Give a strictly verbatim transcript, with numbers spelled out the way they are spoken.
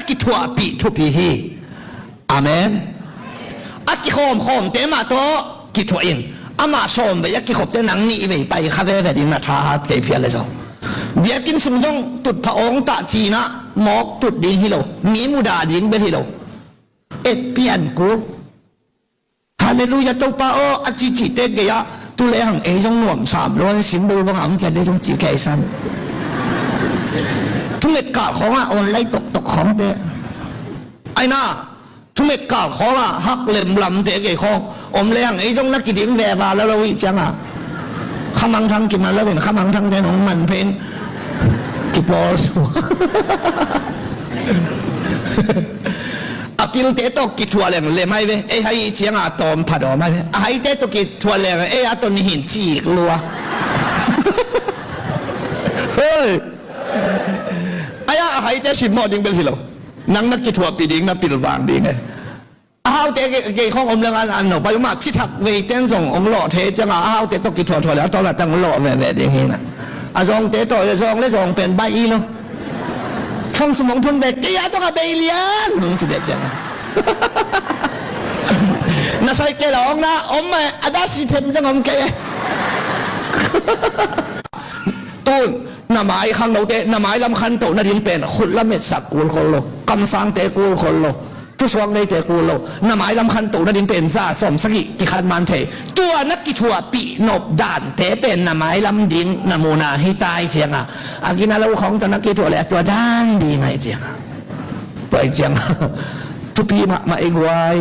kithuahpih thupi hi. Amen. A kikhawmkhawmte mah tawh kithuah in. Amah sawm vei a kikhopte nang nih vei pai kha veve ding na thahat kei phial le zong. Biakinn sung zong tutphah awng tah cinah mawk tut ding hi lo. Mi mudah ding bel hi lo. Et pian kul. Halleluiah Topa aw, a cicite gei-ah tu le hang ei zong nuam sam lo, simbol bang a om kia de zong ci kei san. Thunget kal khawngah online toktok khawngte. Aina, thunget kal khawngah hak lemlamte gei khawng om le hang ei zong na kidim veva la lo ih cianga. Khamangthang kiman lo in khamangthangte nong man phein kipawl su. A pilte tawh kithuah leng lem ai ve, ei hai ih cianga tawm pha dawm ai ve. A haite tawh kithuah leng ei a tawh nihin cik lua. Hei. Ai a, a haite simmawh ding bel hi lo. Nang na kithuahpih ding na pilvang ding e. A haute kei khawng om leng an an lo pai mah cithak veiten zong ong lawh thei cianga a haute tawh kithuahthuah le a tawla tang lawh veve ding hina. A zawngte tawh zawng le zawng pen baih i lo. Fong sum ong thun ve kei a tawka bei lian hong ci deh cianga. Na sai kei la ong na om mah a dasi them zong om kei e. Tun na mai khangnote na mailam khantoh nading pen khut lametsak kulkhol lo, kamsangte kulkhol lo. Thusuak neite kul lo, na mailam khantoh nading pen za sawm sagih kikhan man thei. Tua na kithuahpih nop dante pen na mailam ding na muna hi tai cianga. A gina lo khawng tawh na kithuah le a tua dan ding ai cianga. Tua ai cianga. Thupi mahmah i guai.